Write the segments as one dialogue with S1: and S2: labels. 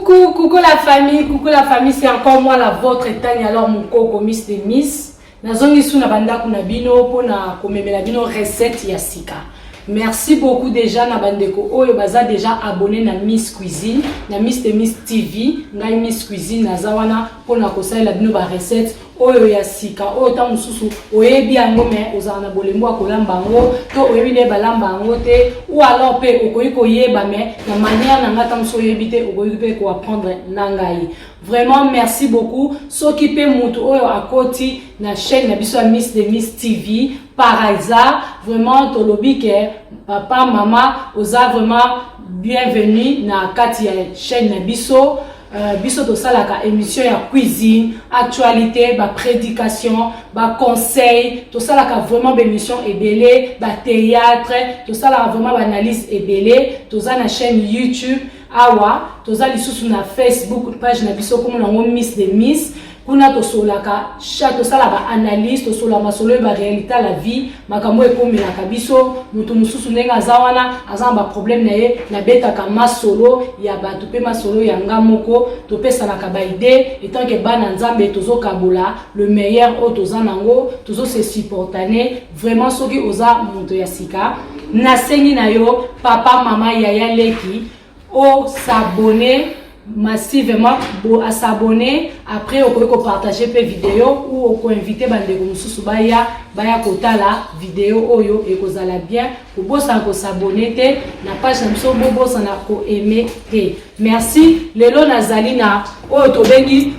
S1: Coucou, coucou la famille, coucou la famille, c'est encore moi la vôtre Tania, alors mon coco Miss de Miss. Nazongi su na bandako na bino pona komemela bino recette ya sika. Merci beaucoup déjà na bandeko oyo baza déjà abonné na Miss Cuisine, na Miss de Miss TV, ngai Miss Cuisine naza wana pona kosalela bino ba recette oyo ya sika oyo ntango mosusu oyebi yango me ozala na bolembo ya kolamba yango to oyebi nde balamba yango te ou alors mpe okoki koyeba me na manière na ngai ntango mosusu oyebi te okoki mpe koapprendre na ngai. Vraiment merci beaucoup. Soki mpe motu oyo akoti na chaîne na biso ya Miss de Miss TV par hasard, vraiment tolobi ke papa mama oza vraiment bienvenu na kati ya chaîne na biso. Biso tosalaka émission ya cuisine, actualité, baprédication, baconseil. Tosalaka vraiment baémission ebele, bathéâtre, tosalaka vraiment baanalyse ebele. Toza na chaîne YouTube awa, toza lisusu na Facebook, page na biso komona yango Miss de Miss. Kuna tosolaka chaque, tosala baanalyse, tosola masolo oyo baréalité ya la vie, makambo ekomelaka biso. Moto mosusu ndenge aza wana aza na baproblème na ye, nabetaka masolo ya bato mpe masolo ya nga moko. Topesanaka baidée en tant que bana Nzambe, tozokabola le meilleur oyo toza nango, tozose supportane vraiment. Soki oza moto ya sika, nasengi na yo, papa, mama, yaya, leki, os'abonner massivement, bo as'abonner. Après okoki kopartage mpe video ou okoinvite bandeko mosusu baya kotala video oyo, ekozala bien. Kobosana kos'abonner te na page na biso, bobosana koaimer te. Merci. Lelo nazali na oyo tobengi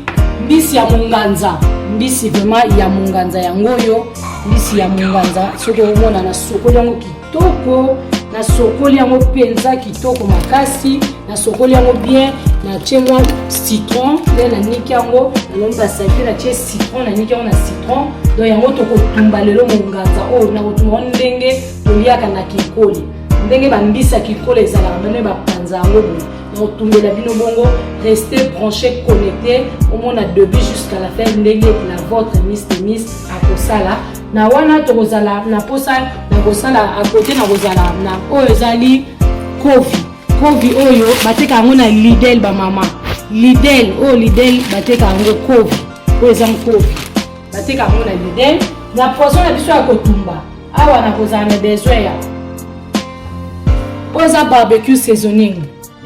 S1: mbisi ya monganza, mbisi vraiment ya monganza. Yango oyo mbisi ya monganza. Soki omona, nasokoli yango kitoko, nasokoli yango mpenza kitoko makasi, nasokoli yango bien, natie mwa citron nde naniki yango, nalombi basaleté, natie citron, naniki yango na citron. Donc yango tokotumba lelo, monganza oyo nakotumba yango ndenge toliaka na kinkoli, ndenge bambisi ya kinkoli ezalaka, bano bapanza yango boye. Nakotumbela bino bongo. Restez branché, connecté, omona début jusqu'à la fin ndenge la votre Miss de Miss akosala. Na wana tokozala na posa na kosala à côté, na kozala na oyo ezali kovi. Kovi oyo bateka yango na Lidl, bamama Lidl oyo, Lidl bateka yango. Kovi oyo eza nkovi, bateka yango na Lidl. Na poisson na biso ya kotumba awa, na kozala na besoin ya oyo eza barbecue seasoning.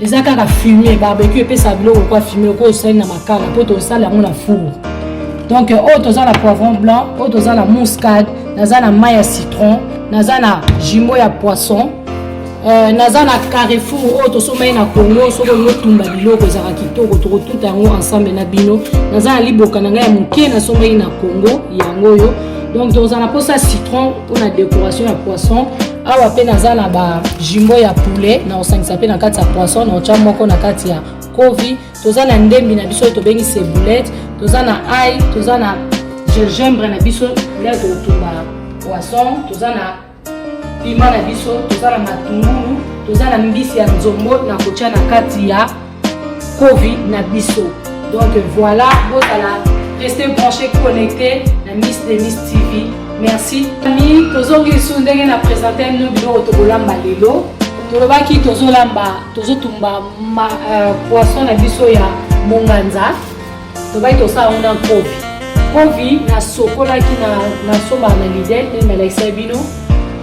S1: Eza kaka fumier barbecue, epesaka biloko kwa fumier okoyo osali na makala mpo tosala yango na four. Donc oyo toza na poivron blanc, oyo toza na muscade, naza na mai ya citron, naza na jumbo ya poisson, naza na Carrefour oyo tosombai na Congo. Soki olingi otumba biloko, ezalaka kitoko. Tokotuta yango ensemble na bino. Naza na liboka na ngai ya moke, nasombaki na Congo, yango oyo. Donc tozala na mposa citron mpona décoration ya poisson. Awa mpe naza na bajumbo ya poulet, na kosangisa mpe na kati ya poisson, na kotya moko na kati ya kovi. Toza na ndembi na biso oyo tobengi ciboulette, toza na ail, toza na gingembre na biso nde tokotumba poisson, toza na piment na biso, toza na matungulu, toza na mbisi ya nzombo na kotia na kati ya kovi na biso. Donc voilà, bozala restez branché, connecté na Miss de Miss TV. Merci ami. Tozongi lisusu ndenge na présente bino biloko tokolamba lelo. Tolobaki tozolamba, tozotumba poisson na biso ya monganza. Tobaki tosala yango na nkovi. Kovi nasokolaki, nasombaka na Lidl nde nalakisa bino,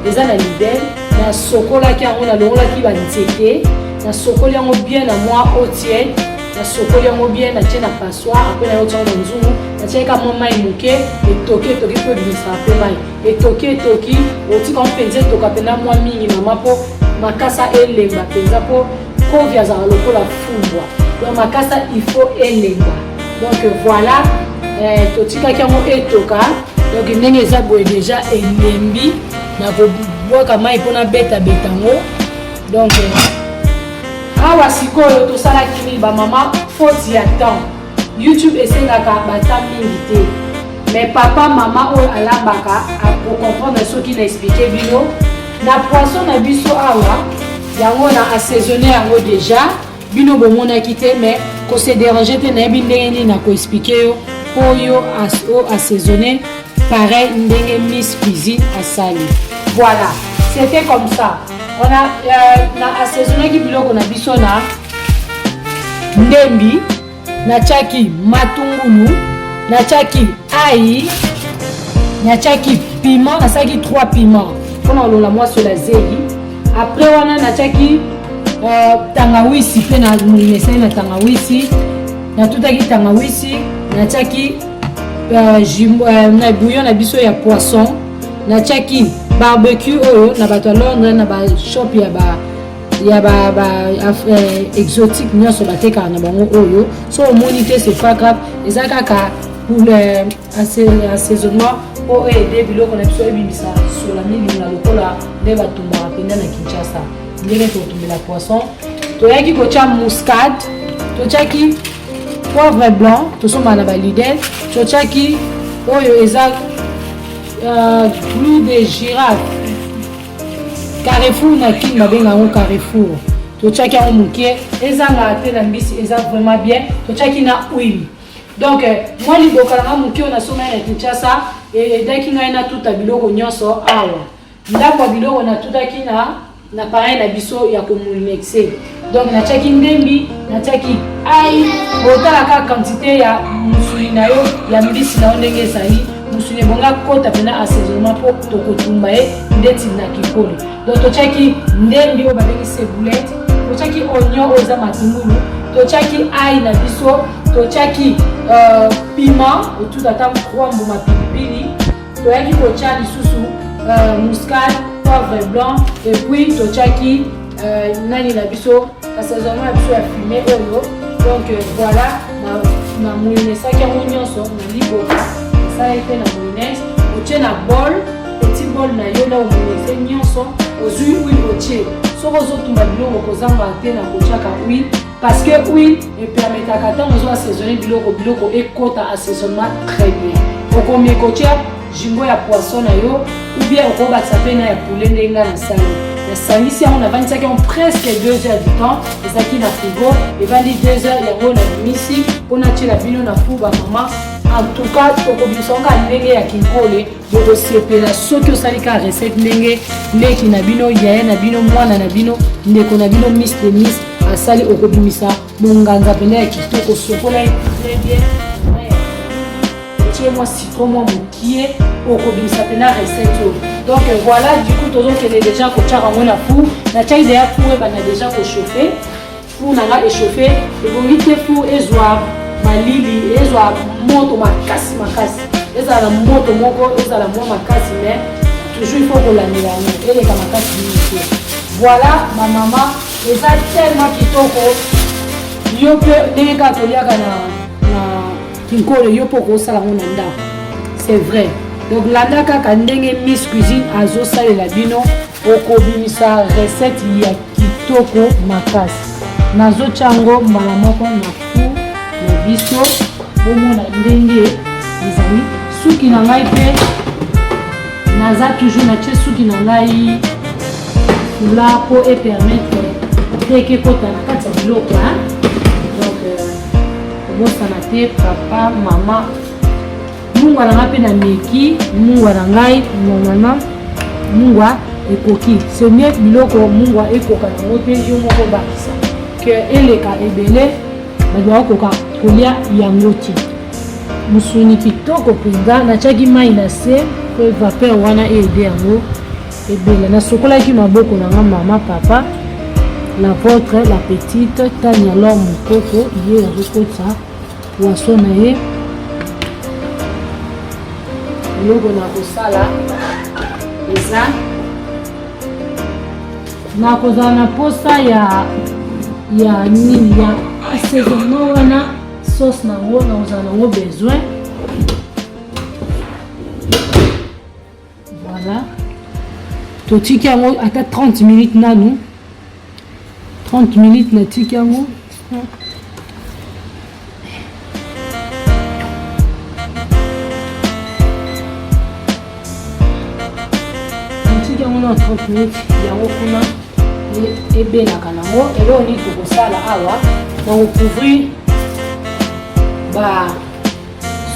S1: eza na Lidl. Nasokolaki yango, nalongolaki banzete, nasokoli yango bien na mwa eau tiède, nasokoli yango bien, natie na passoire. Après nayo tiango na nzungu, natiaki mwa mai moke. Etoki, etoki mpo ebimisaka mpe mai. Etoki, etoki, otika ngo mpenza etoka mpenza mwa mingi, mama, mpo makasa elemba mpenza, mpo kovi azalaka lokola fumbwa, donc makasa il faut elemba. Donc voilà, totikaki yango etoka. Donc ndenge eza boye, déjà elembi, nakobwaka mai mpona betabeta yango. Donc awa sikoyo tosalaki nini, bamama? Faute ya temps, YouTube esengaka bata mingi te, mais papa, mama oyo alambaka akocomprendre soki na expliquer bino. Na poisson na biso awa, yango na assaisonné yango déjà, bino bomonaki te, mais kose déranger te, nayebi ndenge nini na koexpliquer yo mpo yo assaisonné pareil ndenge Miss Cuisine asali. Voilà, c'était comme ça. On a na assaisonnaki biloko na biso na ndembi, natiaki matungulu, natiaki ail, natiaki piment, nasalaki 3 piment mpona kolola mwa sola zeyi. Après wana natiaki tangawisi mpe na mesali na tangawisi, natutaki tangawisi, natiaki na bouillon na biso ya poisson, natiaki barbecue oyo na bato ya Londres na bashop ya ba exotique nyonso batekaka na bango oyo. So omoni te, c'est pas grave, eza kaka pour assaisonnement mpo oyo ede biloko na biso ebimisa sola milinga lokola nde batumbaka mpenza na Kinshasa. Ndenge totumbela poisson, toyaki kotya muscade, totyaki poivre blanc tosombaka na baLidl, totyaki oyo eza clou de girofle, Carrefour na Kini babenga yango Carrefour. Totiaki yango moke, ezangaka te na mbisi, eza vraiment bien. Totiaki na huile. Donc mwa liboka nanga moke oyo nasomaki na Kinshasa edaki ngai natuta biloko nyonso awa. Ndambo ya biloko natutaki na appareil na biso ya komoulinex. Donc natiaki ndembi, natiaki ail. Otala kaka quantité ya mosuni na yo, ya mbisi na yo ndenge ezali. Mosuni ebonga kota mpena assaisonnement mpo tokotumba ye ndeti na kikoli. Donc totiaki ndembi oyo babengi ciboulette, totiaki oignon oyo eza matungulu, totiaki ail na biso, totiaki piment, otuta ata 3 mbuma pilipili. Toyaki kotia lisusu muscade, poivre blanc, et puis totiaki nani na biso, assaisonnement na biso ya fumé oyo. Donc voilà, na moulinesaki yango nyonso na liboka, nasalaki mpe na moulinex. Otie na bol, petit bol na yo, na omoulinese nyonso. Ozwi huile, otie. Soki ozotumba biloko, kozanga te na kotiaka huile, parce que huile epermetaka ntango ozo assaisonner biloko, biloko ekota assaisonnement très bien. Okomi kotia jumbo ya poisson na yo ou bien okobakisa mpe na ya poulet. Ndenge ngai nasali, nasangisi yango, navandisaki yango presque 2 heures du temps, ezalaki na frigo, evandi 2 heures. Yango nabimisi mpo natiela bino na four. Bamama, en tout cas tokobimisa yango kaka ndenge ya kinkole, bokosepela soki osali kaka recette ndenge leki na bino, yaya na bino, mwana na bino, ndeko na bino, miss de miss asali. Okobimisa monganza mpenza ya kitoko. Sokola ye très bien, otie mwa citron mwa mokie, okobimisa mpena recette oyo. Donc voilà, du coup tozokende déjà kotiaka yango na four. Natiaki déjà four, ebanda déjà kochauffe. Four na nga echauffe, ebongi te four ezwa malili, ezwa moto makasi makasi. Ezala na moto moko, ezala mwa makasi, mais toujours il faut kolandela yango, eleka makasi mingi te. Voilà bamama, eza tellement kitoko. Yo mpe ndenge kaka toliaka na kinkolo, yo mpe okosala yango na ndako, c'est vrai. Donc landa kaka ndenge Miss Cuisine azosalela bino, okobimisa recette ya kitoko makasi. Nazotia yango mbala moko na four na biso, bomona ndenge ezali. Suki na ngai mpe naza toujours natie suki na ngai foulard mpo epermettre teke ekota na kati ya biloko. Donc kobosana te, papa, mama, mungwa na ngai mpe na meki mungwa na ngai. Normalement mungwa ekoki, c'est mieux biloko mungwa ekoka nango te, yo moko bakisa ke eleka ebele, bato bakokoka kolia yango te. Mosuni kitoko mpenza. Natiaki mai na se po vapeur wana eede yango ebele. Nasokolaki maboko na nga. Mama, papa, la vôtre, la petite Tania Lor Mokoko, ye azokotisa poisson na ye. Eloko na kosala eza nakozala na posa ya nini, ya assaisonnement wana, sauce nango nakozala nango besoin. Voilà, totiki yango ata 30 minutes nanu, 30 minutes natiki yango. Natiki yango na 30 minutes yango kuna ebelaka nango. Eloko nini tokosala awa? Nakocouvrir ba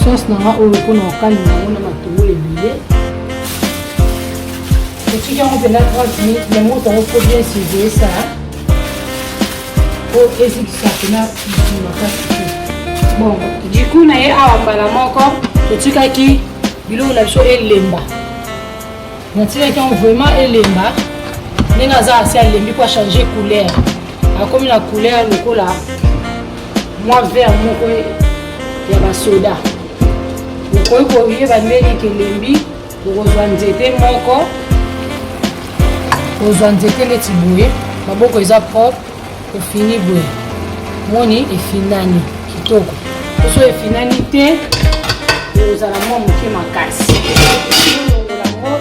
S1: sauce na nga oyo mpona kokalinga yango na matungulu ebele. Otiki yango mpenza 30 minutes, mais moto yango faut bien surveiller ça. Po ezikisa pena makasi te. Bon, du coup na ye awa mbala moko totikaki biloko na biso elemba. Natikaki yango vraiment elemba ndenge aza asi alembi po achange couleur, akomi na couleur lokola mwa vert moko ya basoda. Okoki koyeba ndenge kelembi, okozwa nzete moko, ozwa nzete neti boye, maboko eza propre, ofini boye, moni efinani kitoko. Soso efinani te, ekozala mwa moke makasi.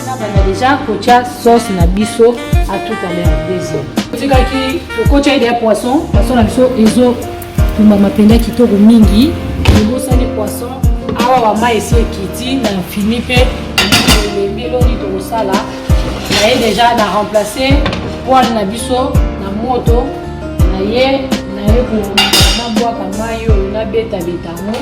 S1: Nabanda deja kotia sauce na biso. À tout à l'heure, deuxième. Totikaki tokotia ide ya poisson, poisson na biso ezotumbama mpenza kitoko mingi. Tobosani poisson awa, bamai esi ekiti na fini mpe elembi. Eloni tokosala na ye deja na remplace poêle na biso na moto na ye, naye nabwaka mai oyo, nabetabeta yango.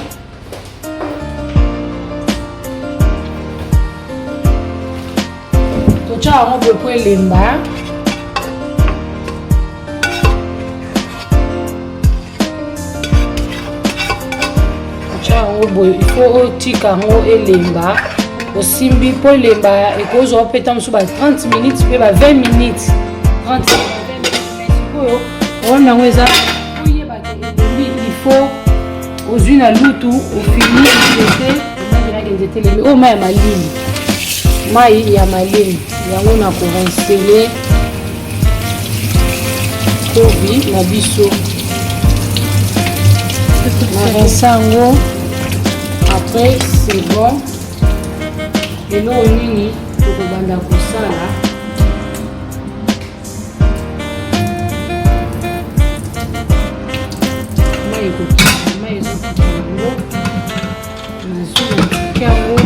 S1: Totya yango boye po elemba. Totya yango boye, il faut otika yango elemba. Osimbi mpo elemba, ekozwa mpe ntango mosusu ba 30 minutes mpe ba 20 minutes, 30 minutes. Sikoyo problème yango eza oyebaka elembi, il faut ozwi na lutu, ofini nzete, omakelaki nzete elembi. Oyo mai ya malili, mai ya malili yango na korinsele kobi na biso, na rinse yango. Après c'est bon. Eloko nini tokobanda kosala? Mai ekokita, mai ezokita yango, nazwi natiki yango,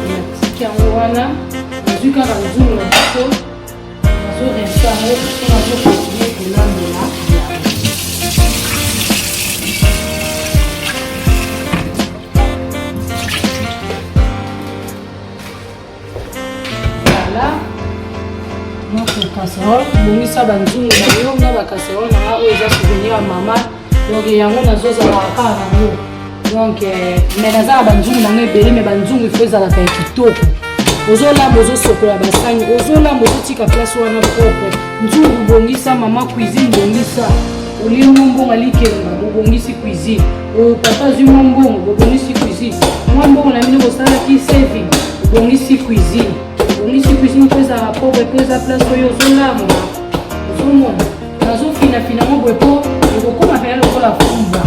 S1: natiki yango wana. Nazwi kaka nzungu na biso, nazorinse yango mpo nazokontinue kolambela yango. Voilà notre casserole. Bongisa banzungu na yo na bacasserole na nga. Oyo eza souvenir ya mama, donc yango nazozalaka kaka nango. Donc mais naza na banzungu nango ebele, mais banzungu ifo ezalaka ya kitoko. Ozolamba, ozosokola basani, ozolamba, ozotika place wana propre. Nzungu bongisa, mama cuisine bongisa. Olie mwa mbongo alikemba, bobongisi cuisine. Papa azwi mwa mbongo, bobongisi cuisine. Mwa mbongo na bino bosalaki saving, bobongisi cuisine. Bobongisi cuisine mpo ezalaka propre, mpo eza place oyo ozolamba. Ozomona nazofinafina ngo boye mpo ekokóma mpena lokola fumbwa,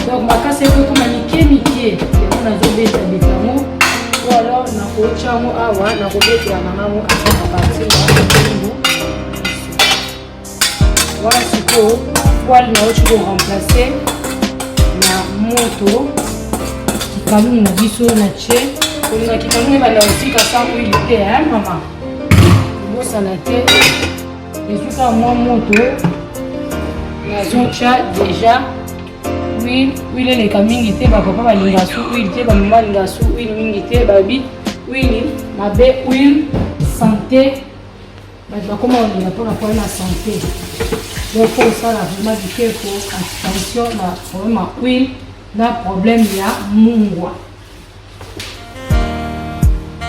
S1: donc makasi eko ekóma mike mike. Yango nazobetabeta yango po alors nakotya yango awa, nakobetela na ngango à partir ya nzungu wana. Sikoyo poêle nauti koremplace na moto, kikalungu na biso na tie. Kolinga kikalungu ebanda kotika sans huile te, hein mama, kobosana te. Ezwi kaka mwa moto, nazotya deja huile. Huile eleka mingi te, bapapa balingaka su huile te, bamama balingaka su huile mingi te. Babi huile mabe, huile santé, bato bakoma kolinga mpona problème ya santé. Donc faut osala vraiment bikeko, attention na problème ya huile na problème ya mungwa,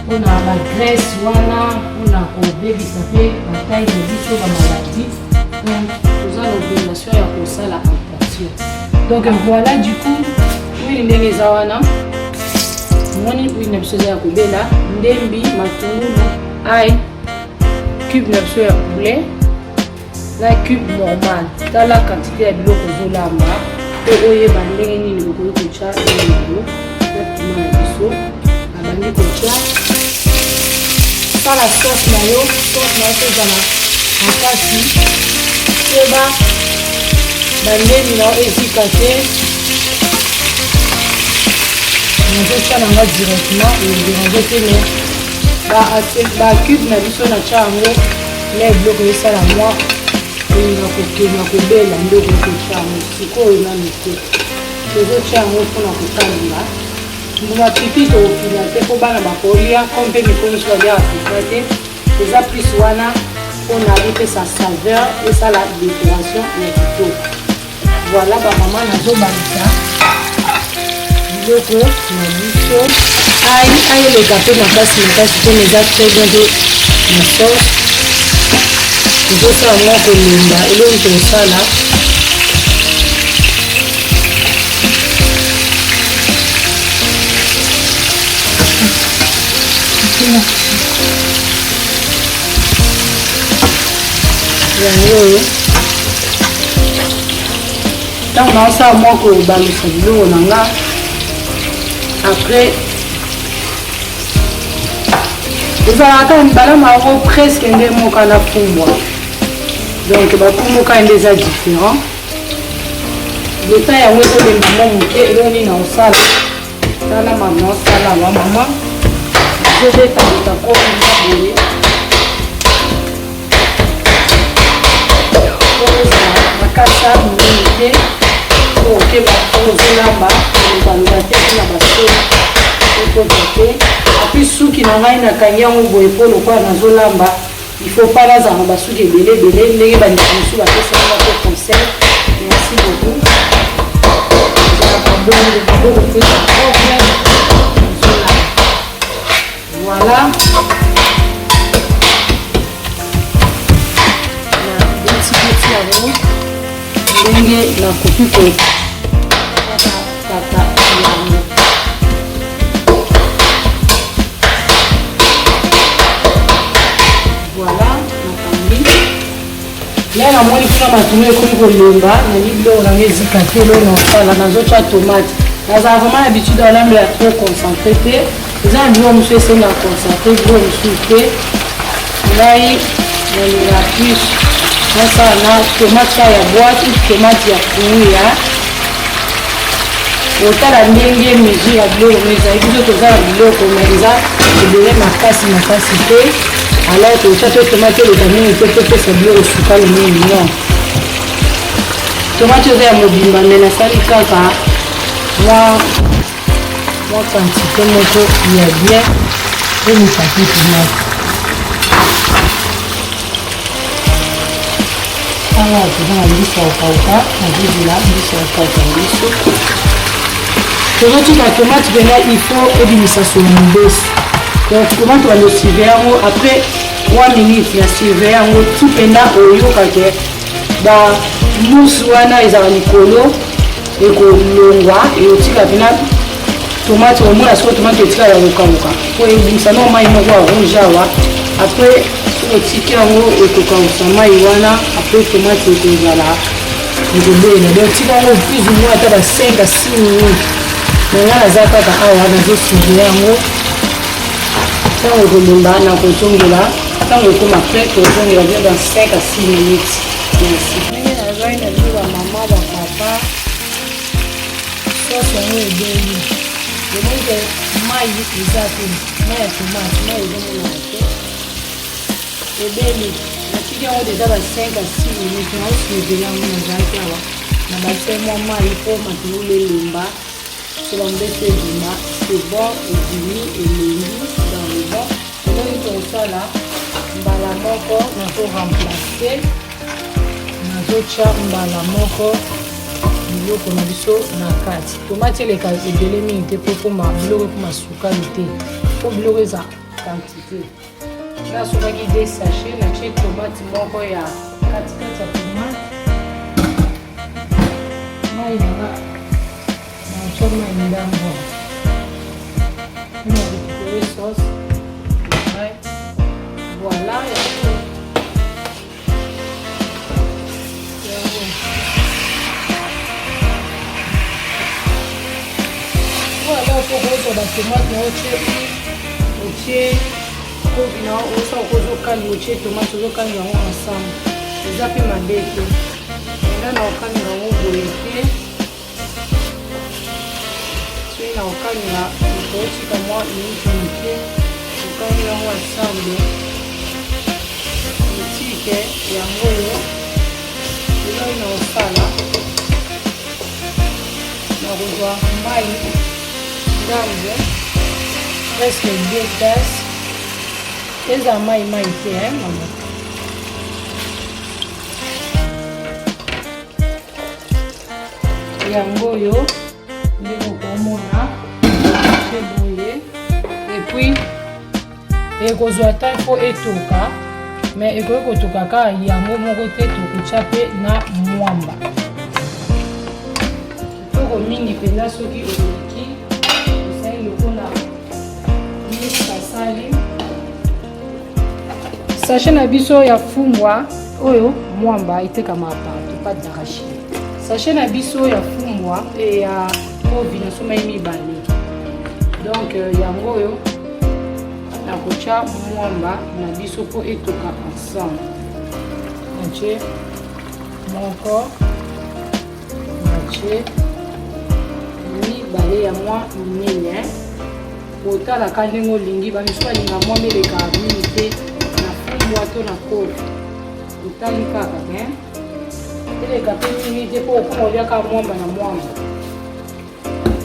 S1: mpona bagraisse wana, mpona kobebisa mpe bataille na biso, bamaladi. Donc toza na obligation ya kosala attention. Donc voilà, du coup huile ndenge eza wana, omoni huile na biso eza ya kobela. Ndembi, matungulu, ail, cube na biso ya poulet na cube normal. Tala quantité ya biloko ozolamba mpo oyeba ndenge nini okoki kotya yango. Na piment na biso nabandi kotya. Sala sauce na yo, sauce na yo mpe ezala makasi. Keba bandemi na yo ezika te. Nazotya na nga directement, edérange te, mais bacube na biso natya yango na biloko esala mwa kolinga kokenda kobela nde okoki kotya yango. Sikoyo nanu te, tozotya yango mpona kokalinga mbuma pipi. Tokofina te mpo bana bakolia ko mpe mikolo mosusu baliaka piment te. Eza plus wana. mpona epesa saveur, esala décoration ya kitoko. Voilà bamama, nazobalisa biloko na biso. Ai ayeleka mpe makasi makasi te, eza très bien te na sauce. Tozosala mwa kolemba. Eloko tosala, yango oyo, ntango naosala mwa kobalusa biloko na nga, après ezalaka balama yango presque nde moko na fumbwa, donc bakomboka nde eza différent. Leta yango ezolemba mwa moke. Eloko nini naosala? Tala mama, osala wa mama, ozobetabeta komi boye ozala makasa mingi te, po okeba ozolamba olobaluba te mpona baso ekota te. Apui suki na ngai nakangi yango boye mpo lokola nazolamba, il faut pas nazala na basuki ebele ebele ndenge bandeko mosusu bapesaka mpe conseil. Merci beaucoup. Ezalaka bongo, maboko mpe propre, ozolamba. Voilà, nabetiketi yango ndenge nakoki kokata yango. Voilà, nakangi me namoni kuna matungulu ekomi kolemba. Nali biloko nango ezika te. Eloko nasala, nazotya tomate. Nazala vraiment na habitude olambela trop concentré te. Eza na biloko mosusu esengaka concentré, biloko mosusu te. Ngai nalinga plus nasala na tomate ka ya boîte, tomate ya fruit ya otala ndenge mesure ya biloko no ezali. Biso toza na biloko mais eza ebele makasi makasi te, alors totya to tomate eleka mingi te, topesa biloko sukali mingi. Non, tomate eza ya mobimba, mais nasali kaka mwa quantité moko ya bien emipaki tomate. Awa toza na mbisi ya kokauka, nazozela mbisi ya kokauka na biso. Tozotika tomate mpenza, il faut ebimisa solo mobesu. Donc tomate bando surveille yango après 3 minutes na surveille yango ti mpenza oyokake bamusu wana ezala likolo ekolongwa, ekotika mpena tomate. Omona soki tomate etikala kokauka po ebimisa no mai moko ya rouge awa. Après soki otiki yango, ekokausa mai wana. Après tomate ekozala ekobela. Donc tika yango plus ou moins ata ba 5 à 6 minutes. Na nga naza kaka awa, nazosurveille yango. Ntango ekolemba, nakozongela. Ntango ekoma prêt, tozongela bien dans 5 à 6 minutes. Merci. Ndenge nazwai na bino bamama, bapapa, sauce yango ebeli. Omoni ke mai eza te, mai ya tomate, mai ezomonana te, ebeli. Natiki yango deja ba 5 à 6 minutes, naosurveille yango. Nazalaki awa na batie mwa mai mpo matungulu elemba, so bambeso ebima. C'est bon, ebimi, elengi dans le bon. Elongi tokosala mbala moko, nazo remplace, nazotya mbala moko biloko na biso na kati. Tomati eleka ebele mingi te mpo koma biloko ekoma sukali te, mpo biloko eza quantité. Nasokaki deux sachet, natie tomate moko ya katikati ya tomate. Mai nanga, natya mai ndambo mpona récupérer sauce. Voilà, yango. Voilà, mpo kozwa batomate na otie huile, otie kovi na osala, okozokalinga, otie tomate, ozokalinga yango ensemble, eza mpe mabe te. Nga na kokalinga yango boye te. Soki na kokalinga, okotika mwa minute moke, okalinga yango ensemble, otike yango. Oyo eloi na kosala, nakozwa mai ndambo, presque 2 tasses. Eza mai mai te, mama. Yango oyo ndenge okomona te boye, et puis ekozwa temps mpo etoka, mais ekoki kotoka kaka yango moko te, tokotya mpe na mwamba. Kitoko mingi mpenza soki oleki osali lokola basali sachet na biso ya fumbwa oyo. Mwamba etekamaka partout, pâte d'arachide. Sachet na biso ya fumbwa e ya kovi nasomai mibale. Donc yango oyo nakotya mwamba na biso mpo etoka ensemble. Natie moko, natie mibale ya mwa minene. Otalaka ndenge olingi. Bamisu balinga mwa meleka mingi te na fumbwa to na kofi. Otali kaka me eleka mpe mingi te, mpo okoma oliaka mwamba na mwamba.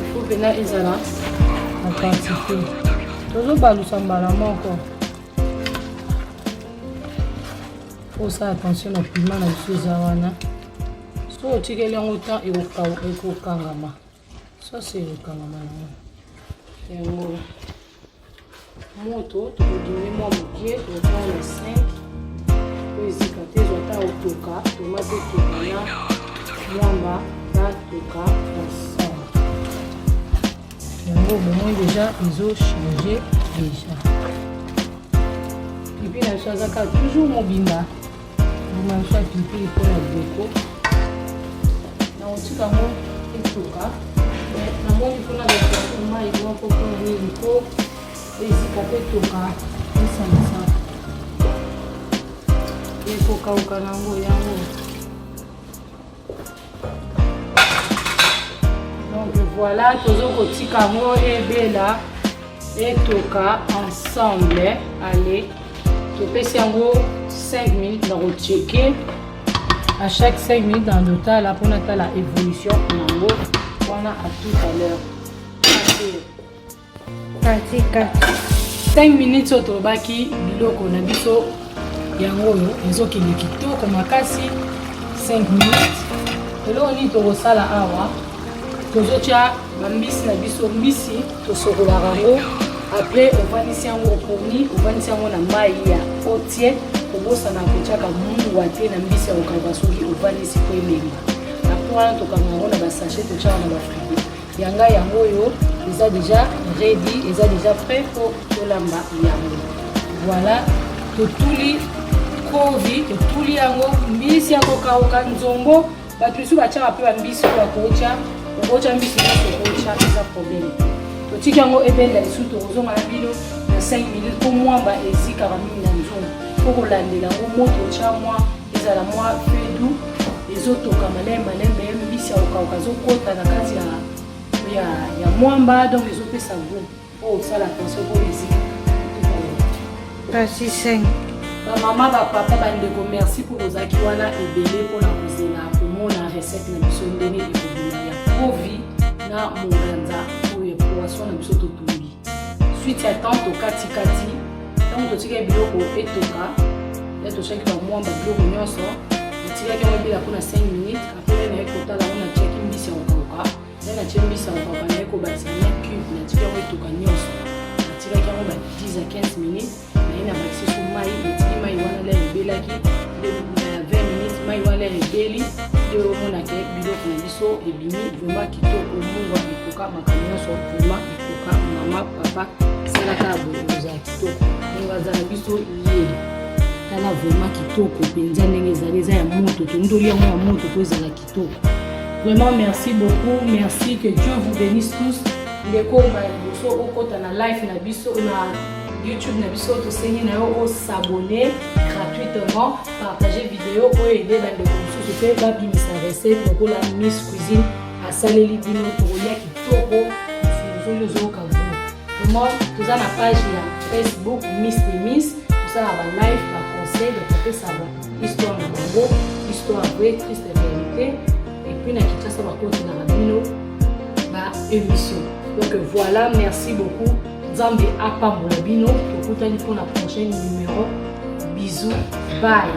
S1: Ifo mpena ezala na quantité. Tozobalusa mbala moko. Osala attention na piment na biso eza wana. So otikeli yango temps, ekokangama sauce, ekokangama nango. Yango moto tokodiminuer mwa moke, tokotanga na 5 po ezika te. Ezwa ta otoka, tomate etoka na mwamba, batoka ensemble. Yango bomoi déjà ezochanger déjà. Pilipili na biso aza kaka toujours mobimba. Mbuma na biso ya pilipili mpo ya boko na kotika yango etoka. Namoni mpona bato mai moko mpona nini? Mpo ezika mpe toka esangisa, ekokauka nango yango. Donc voilà, tozo kotika yango ebela, etoka ensemble. Allez, topesi yango 5 minutes na kochecker à chaque 5 minutes dans lotala mpona tala évolution nango wana. À tout à l'heure.
S2: Partie 4.
S1: 5 minutes oyo tolobaki, biloko na biso yango oyo ezokende kitoko makasi. 5 minutes, eloko nini tokosala awa? Tozotia bambisi na biso. Mbisi tosokolaka yango, après ovandisi yango, oponi, ovandisi yango na mai ya otie. Kobosana kotiaka mungwa te na mbisi ya kokauka. Soki ovandisi po elemba, après wana tokanga yango na basachet, totiaka na bafrigo. Yanga yango oyo eza déjà ready, eza déjà prêt mpo tolamba yango. Voilà, totuli kovi, totuli yango, mbisi ya kokauka, nzombo. Bato misusu batiaka mpe bambisi oyo bakotya. Okotya mbisi nyonso, okotya, eza problème. Totiki yango ebenda lisusu. Tokozonga na bino na 5 minutes mpo mwamba ezikaka mingi na nzungu. Mpo kolandela yango, moto otya mwa ezala mwa feu doux, ezotoka malembe malembe. Mbisi ya kokauka azokota na kati ya mwamba, donc ezopesa goût. Mpo osala attention mpo ezika.
S2: Partie 5.
S1: Bamama, bapapa, bandeko, merci mpo bozalaki wana ebele mpona kozela komona recette na biso ndenge ekobima ya kovi na monganza oyo poisson na biso totumbi. Suite ya temps, tokatikati. Ntango totikaki biloko etoka ya, totiaki bamwamba, biloko nyonso, totikaki yango ebela mpona 5 minutes. Après, naye kotala yango, natiaki mbisi ya kokauka. Nde natie mbisi ya kokauka, naye kobakisa na cube, natiki yango etoka nyonso. Natikaki yango ba 10 à 15 minutes. Naye na bakisi so mai, natiki mai wana lere ebelaki na 20 minutes. Mai wana lere ebeli nde omonake biloko na biso ebimi vraiment kitoko. Mungwa ekoka, makambo nyonso vraiment ekoka. Mama, papa, salaka boye, ozala kitoko. Ndenge aza na biso ye, tala, vraiment kitoko mpenza ndenge ezali. Eza ya moto, tondi yango ya moto po ezala kitoko vraiment. Merci beaucoup, merci, que Dieu vous bénisse tous. Ndeko, mbala liboso okota na live na biso na YouTube na biso, tosengi na yo os'abonner gratuitement, partage vidéo oyo, ede bandeko mosusu mpe babimisa recette lokola Miss Cuisine asaleli bino. Tokolia kitoko, mosusu ozoyoka goût vraiment. Toza na page ya Facebook Miss de Miss, tosala balive, baconseil, bakopesa bahistoire na bango, histoire vraie, triste réalité. Et puis na Kinshasa bakotinaka bino baémission. Donc voilà, merci beaucoup, Nzambe apambola bino. Tokutani mpona prochaine numéro. Bisous, bye.